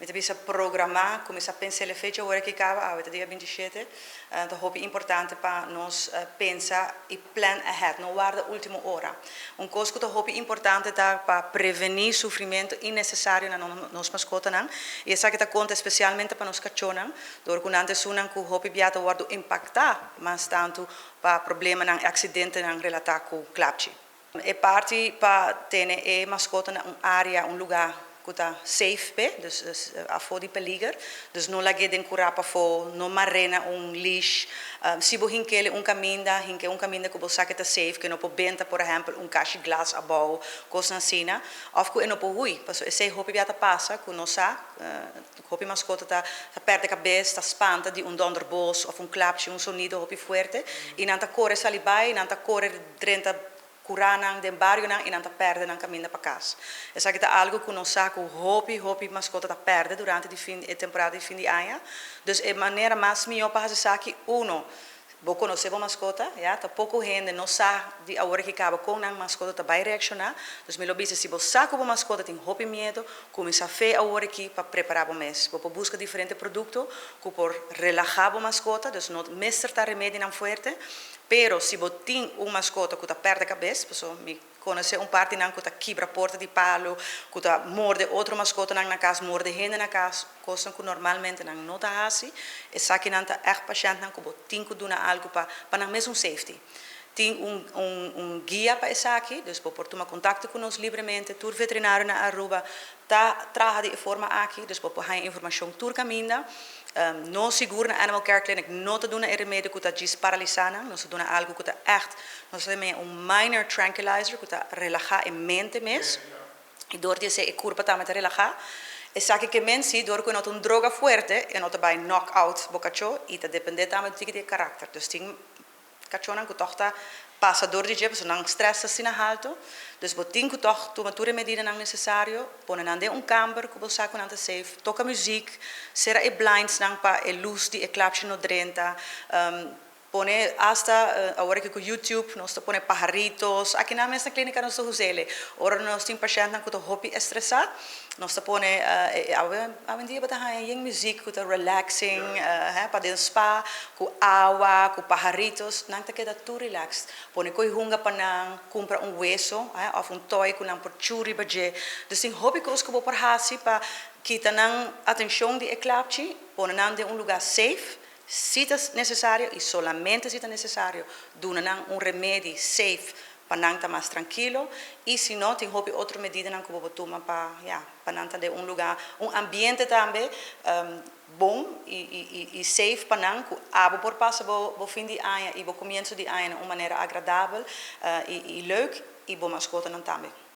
Mi ta bisa programá, kuminsá pensa e fecha ora ku kaba, awe ta dia 27, ta hopi importante pa nos pensa i plan ahead, no warda último ora. Un kos ku ta hopi importante ta pa prevení sufrimentu innesesario na nos maskotanan, i esaki ta konta spesialmente pa nos kachónan, dor ku nan ta esunnan ku hopi bia ta wòrdu impaktá mas tantu pa problemanan, aksidentenan relatá ku klapchi. E parti pa tene e maskota na un área, un lugá ku ta safe p'e, dus afó di peliger. Dus no lag'é den kurá pafó, no mar'é na un leash. Si bo hink'é un kaminda, hink'é un kaminda ku bo sa ku ta safe, ku e no por benta, por ehèmpel, un kashi glas abou, kosnan asina, òf ku e no por hui. Pasobra esei hopi bia ta pasa ku nos sa, hopi maskota ta pèrdè kabes, ta spanta di un dònderbos òf un klapchi, un sonido hopi fuerte, i nan ta kore sali bai, nan ta kore drenta kuranan den barionan i nan ta pèrdè nan kaminda pa kas. Esaki ta algu ku nos sa ku hopi hopi maskota ta pèrdè durante di fin e temporada di fin di aña. Dus e manera mas mihó pa hasi esaki, uno, bo konosé bo maskota, ya, ta poko hende no sa di awor ki kaba kon nan maskota ta bai reakshoná. Dus mi lo bisa, si bo sa ku bo maskota tin hopi miedu, kuminsá fe awor aki pa prepará bo mes. Bo por buska diferente produkto ku por relahá bo maskota, dus no mester ta remedinan fuerte. Pero si bo tin un maskota ku ta pèrdè kabes, pasobra mi konosé un partinan ku ta kibra porta di palu, ku ta morde otro maskotanan na kas, morde hende na kas, kosnan ku normalmente nan no ta hasi, esakinan ta ègt pashèntnan ku bo tin ku duna algu pa nan mes un safety. Tin un guia pa esaki, dus bo por tuma kontakto ku nos libremente. Tur veterinario na Aruba ta traha di e forma aki, dus bo por haña informashon tur kaminda. Nos sigur na Animal Care Clinic no ta duna e remedio ku ta djis paralisá nan, nos ta duna algu ku ta ègt, nos ta yama un minor tranquilizer ku ta relahá e mente mes i dor di esei e kurpa tambe ta relahá. Esaki ke men si dor ku e no ta un droga fuerte e no ta bai knock out bo kachó i ta dependé tambe di e karakter. Dus tin kachónan ku tòg ta pasa dor di dje pasobra nan strès ta asina haltu. Dus bo tin ku tòg tuma tur e medidanan nesesario, pone nan den un kamber ku bo sa ku nan ta safe, toka muzik, sera e blindsnan pa e lus di e klapchi no drenta, pone asta awor aki ku YouTube nos ta pone paharitos, aki nan mes na klínika nos ta us'é. Ora nos tin pashèntnan ku ta hopi estresá, nos ta pone awendia bo ta haña yen muzik ku ta relaxing, pa den spa, ku awa, ku paharitos, nan ta keda tur relaxed. Pone koi hunga pa nan, kumpra un weso òf un toy ku nan por chu riba dje. Dus tin hopi kos ku bo por hasi pa kita nan atenshon di e klapchi, pone nan den un lugá safe, si ta nesesario i solamente si ta nesesario, duna nan un remedi safe pa nan ta mas trankilo i si no, tin hopi otro medidanan ku bo por tuma pa, ya, pa nan ta den un lugá, un ambiente tambe bon i safe pa nan ku abo por pasa bo fin di aña i bo komienso di aña na un manera agradabel i leuk i bo maskotanan tambe.